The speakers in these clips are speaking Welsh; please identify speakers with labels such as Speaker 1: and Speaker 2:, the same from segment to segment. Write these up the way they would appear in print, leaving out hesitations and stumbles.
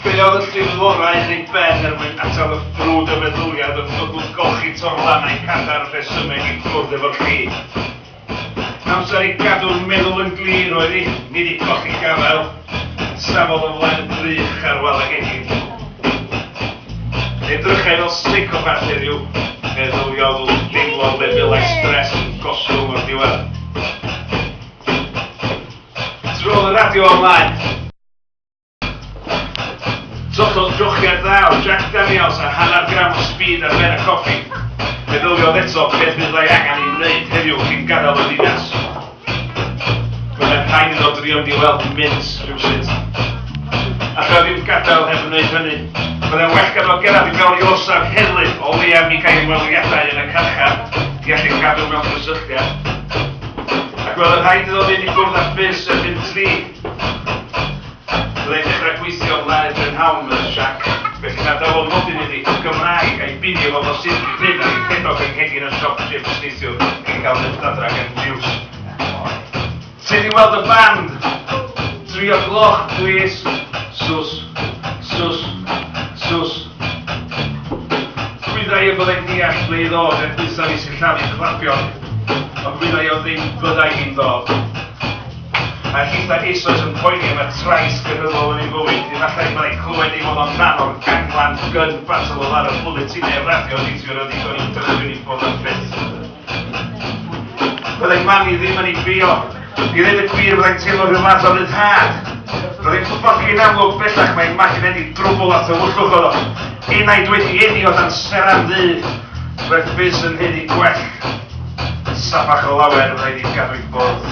Speaker 1: Caeodd y llifddorau yn ei ben er mwyn atal y ffrwd o feddyliad yn bygwth golchi torlannau cadarn rhesymeg i ffwrdd efo'r lli. Amser i gadw'r meddwl yn glir oedd hi, nid i golli gafael. Safodd o flaen y drych ar wal y gegin. Edrychai fel seicopath heddiw, meddyliodd wrth deimlo'r lefelau stres yn gostwng o'r diwedd. Trodd y radio ymlaen. Tollodd drochiad dda o Jack Daniels a hanner gram o speed ar ben y coffi. Meddyliodd eto beth fyddai angen ei wneud heddiw cyn gadael y ddinas. Byddai'n rhaid iddo drio mynd i weld Mint rhywsut. Allai o ddim gadael heb wneud hynny. Byddai'n well ganddo gerdded i mewn i orsaf heddlu, o leia mi gai ymweliadau yn y carchar i allu cadw mewn cysylltiad. Ac roedd yn rhaid iddo fynd i gwrdd â Fizz erbyn tri. Byddai'n dechrau gweithio o flaen y prynhawn, meddai Jac. Felly gadawodd nodyn iddi, yn Gymraeg, a'i binio fo fo syrth prin ar ei phedog yng nghegin y siop chips neithiwr cyn cael lifft adra gan Piws. Tyd i weld y band! Tri o gloch, plîs! Sws. Sws. Sws. Gwyddai y byddai'n deall ble i ddod er gwaethaf ei sillafu clapio. Ond gwyddai o ddim byddai hi'n ddod. Mae hithau eisoes yn poeni am y trais gynyddol yn ei fywyd, efallai byddai clywed ei fod o'n rhan o'r gangland gun battle oedd ar y bwletinau radio neithiwr yn ddigon i'w dychryn i ffwrdd am byth. Byddai Manny ddim yn ei beio. I ddweud y gwir, byddai'n teimlo rhyw fath o ryddhad. Roedd hi'n ffycin amlwg bellach mai magned i drwbl a thywyllwch oedd o. Enaid wedi eni o dan seran ddu. Roedd Fizz yn haeddu gwell. Saffach o lawer, rhaid i gadw i ffwrdd.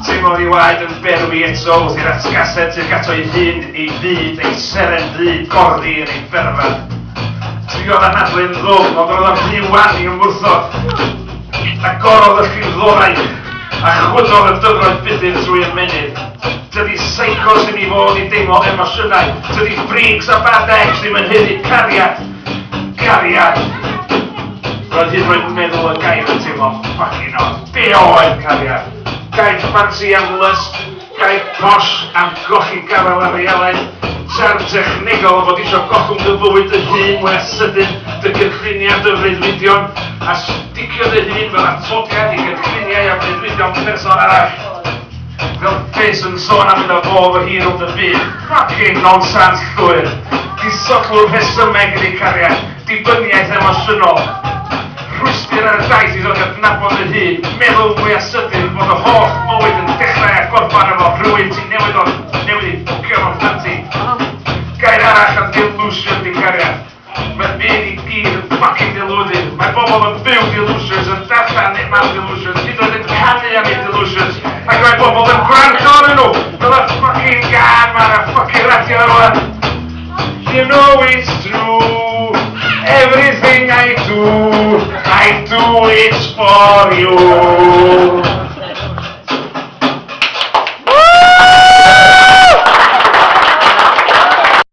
Speaker 1: Teimlodd ei waed yn berwi eto wrth i'r atgasedd tuag ato ei hun, ei fyd, ei seren ddu gorddi yn ei berfedd. Triodd anadlu'n ddwfn, ond roedd o'n rhy wan i ymwrthod. Agorodd y llifddorau a chwydodd y dyfroedd budr trwy ymennydd. Dydy seicos ddim i fod i deimlo emosiynau. Dydy freaks a bad eggs ddim yn haeddu cariad. Cariad! Roedd hyd yn oed meddwl y gair yn teimlo fucking od. Be oedd cariad? Gair ffansi am lust, gair posh am golli gafael ar realaeth, term technegol am fod eisiau gollwng dy fywyd dy hun mwya sydyn, dy gynlluniau, dy freuddwydion, a sticio dy hun fel atodiad i gynlluniau a breuddwydion person arall. Fel Fizz yn sôn am iddo fo fy hun rownd y byd. Fucking nonsans llwyr. Disodlwr rhesymeg ydi cariad. Dibyniaeth emosiynol. Rhwystr ar y daith i ddod i adnabod dy hun. Meddwl mwya sydyn bod dy holl fywyd yn dechrau a gorffan efo rhywun ti newydd o newydd ei bwcio mewn ffansi. Gair arall am delusion di cariad. Mae'r byd i gyd yn fucking deluded. Mae bobl yn byw delusions, yn darllen am delusions, hyd yn oed yn canu am eu delusions. Ac mae bobl yn gwrando arnyn nhw. Fel y fucking gân ma ar y fucking radio rwan. You know it's true. Everything I do, I do it for you.